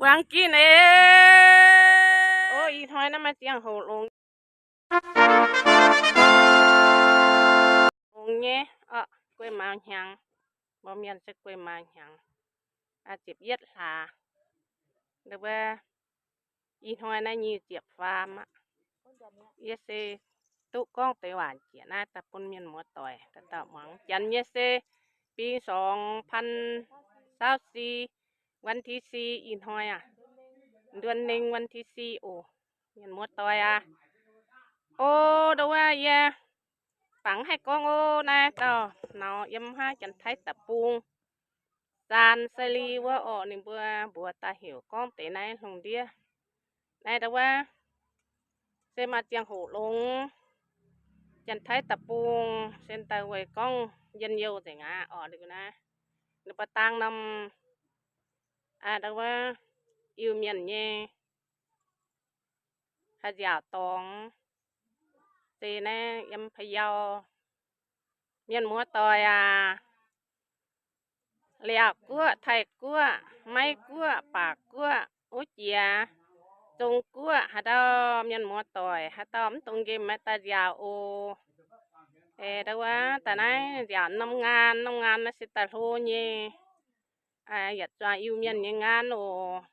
Buangh ginv eix. O, ih hnoi naaiv maaih ziangh hoc longx, longx nyei, guei maaz hnyangx. Mbuo mienh se guei maaz hnyangx, ziepc yietv hlaax. Wuov, ih hnoi naaiv nyic ziepc faam aqv. Yie se duqv gorngv deix waac jiex naaiv daaih bun mienh muoz-doic dauh dauh muangx. Janx nyei se ปีสองพันยี่สิบสี่ วันที่สี่ ih hnoi aac, เดือนหนึ่ง วันที่สี่ oc. Mienh muoz-doic aac, o, ndau wuov yie bangc haih gorngv o, naaiv dauh naux yiem haav Janx-Taiv deic-bung, Zaan Sai Li wuov orqc, ninh mbuo mbuox daaih heuc gorngv deix naaiv hlungx ndiev. Naaiv ndau wuov se maaih ziangh hoc longx, Janx-Taiv deic-bung se daaih weic gorngv njien-youh nzengc aqv orqc. Liuz naaiv ninh mbuo dangh norm, ndau wuov, Iu-Mienh nyei haaix nziaauc dorngx, se naaiv yiem Pa'yau. Mienh muoz-doic aac, Liaauc Guoqv, Taiv Guoqv, Meiv Guoqv, Baac Guoqv, wuov jiex Zong Guoqv, haaix dauh mienh muoz-doic, haaix dauh mv dungx nqemh, maaih daaih nziaauc oc. Ndau wuov daaih naaiv nziaauc norm ngaan, norm ngaan naaiv se daaih hlo nyei, yietc zuangx Iu-Mienh nyei ngaan oc.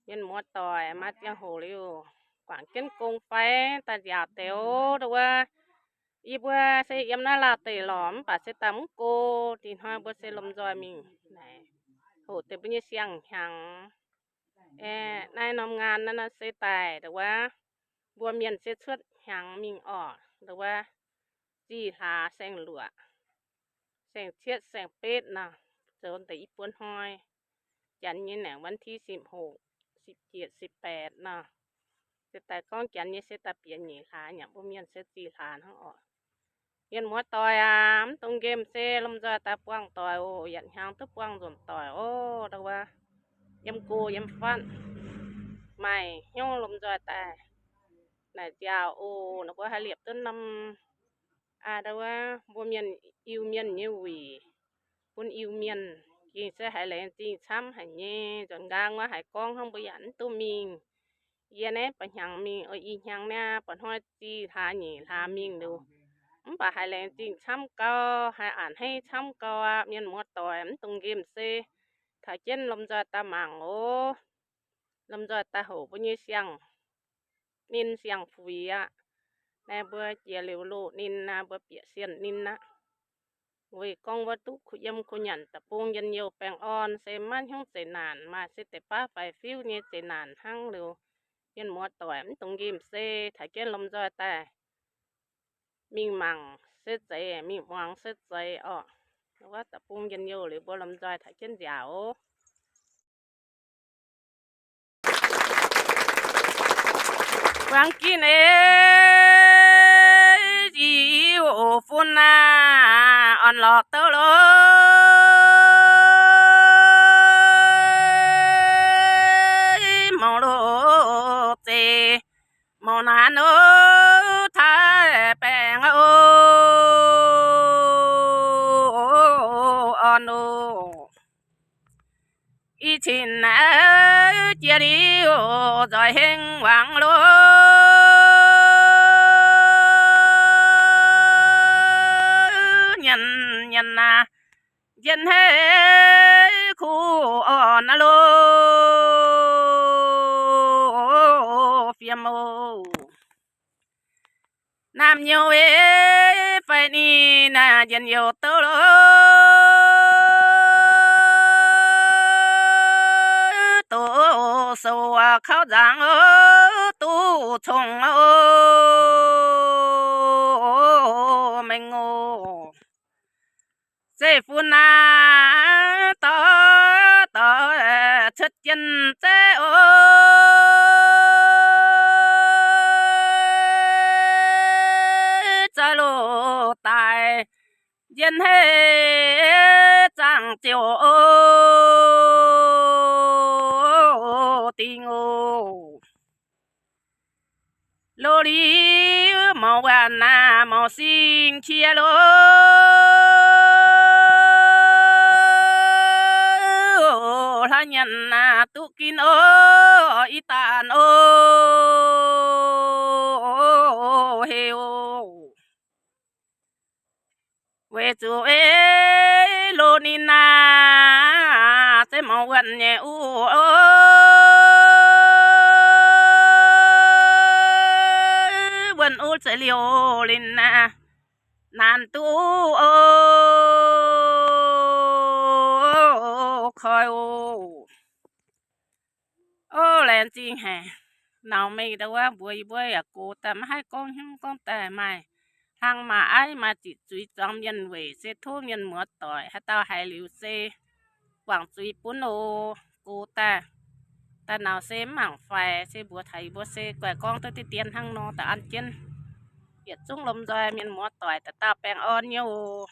Mienh muoz-doic, maaih ziangh hoc liuz guangc jienv gong fai daaih nziaauc deix oc. Ndau wuov, yie mbuo se yiem naaiv Laauh deic lorqc, mv baac se daaih mv go. Ih hnoi mbuo se lomh nzoih mingh naaic, hoqc deix mbuo nyei siang-hnyangx. Naaiv norm ngaan naaiv nor se daaih ndau wuov, mbuo mienh se cuotv hnyangx mingh orqc. Ndau wuov, zih hlaax saeng-luoqc, saeng-cietv, saeng-betv nor, zoux deix i buo hnoi. Janx nyei naaic วันที่สิบหก สิบเจ็ด สิบแปด nor. Se daaih gorngv Janx nyei se daaih bieqc nyeic hlaax, nyanc mbuo mienh se zih hlaax hnangv orqc. Mienh muoz-doic aac, mv dungx nqemh, se lomh nzoih daaih buangh doic oc. Yietc hnyangx duqv buangh nzunc doic oc. Ndau wuov, yiem go yiem fatv, maaih hnyouv lomh nzoih daaih naaic nziaauc oc. Ninh mbuo haih liepc duqv norm, ndau wuov, mbuo mienh, Iu-Mienh nyei wuic, bun Iu-Mienh, gengh se haiz laengz zingh camv haic nyei. Nzuonx nqaang wuov haiz gorngv hnangv mbuo yaac mv duqv mingh. Yie naaiv ba'hnyangx mingh, o, ih hnyangx niaa, ba'hnoi zih hlaax nyeic hlaax mingh liuz, mv baac haiz laengz zingh camv gau, haiz a'hneiv camv gau aqv. Mienh muoz-doic, mv dungx nqemh, se taux jienv lomh nzoih daaih mangc oc. Lomh nzoih daaih hoqc mbuo nyei siang-ninh siang-fuix aqv. Naaiv mbuo jiex liuz loz-ninh aqv, mbuo bieqc sienh ninh aqv. Weic gorngv wuov duqv kuh yiem kuh nyanc deic-bung njien-youh baengh orn, se maiv hnyouv zeqc naanc, maaih se deix baav faix-fiuv nyei zeqc naanc hnangv. Liuz mienh muoz-doic, mv dungx nqemh, se taux jienv lomh nzoih daaih mingh mangc se zeiz, mingh muangx se zeiz orqc. Wuov deic-bung njien-youh liuz, mbuo lomh nzoih taux jienv nziaauc oc. Buangh ginv eix, zic oc fun aac, orn-lorqc douh lorqc, mouc loz zeiz, mouc naanc oc, taaih baengh oc, orn oc. Ih cin naaiv jiex liuz nzoih hengx wangc loh, nyanc nyanc naaic njien-hei kuv orn loh, fiem oc. Naamh nyouz ei fai ninh naaic njien-youh douh loh, doqc sou kauv nzangc oc, duqv cong oc, mengh oc. Zeiv-fun aac, dorh dorh cuotv jienv zeiv oc, zoih loz daaih njien-hei zaangc ziouc oc, dingh oc. Loz liuz mouc waanc naaic mouc sing qiex loh, nyanc naaic duqv ginv oc, ih daan oc, heh oc. Weic zuqc ei lo ninh naaic se mangc wuonh nyei uv oc, wuonh uv za'liuh linh naaic naanc duqv oc, koi oc. Ov, laengz zingh haic. Nauc mengh ndau wuov mbuox yie mbuo yaac gox daaih maiv haih gorngv hnyouv gorngv daaih maaih hlang maaih aiv maaih ziqc zuiz zuangx mienh weic se tov mienh muoz-doic haaix dauh haiz liuz se guangc zuiz bun oc. Gox daaih, daaih nauc se mv mangc faix, se mbuox taux yie mbuo se guaih gorngv duqv diqv dien hnangv nor daaih an jienv. Yietc zungv lomh nzoih mienh muoz-doic dauh dauh baengh orn nyei oc.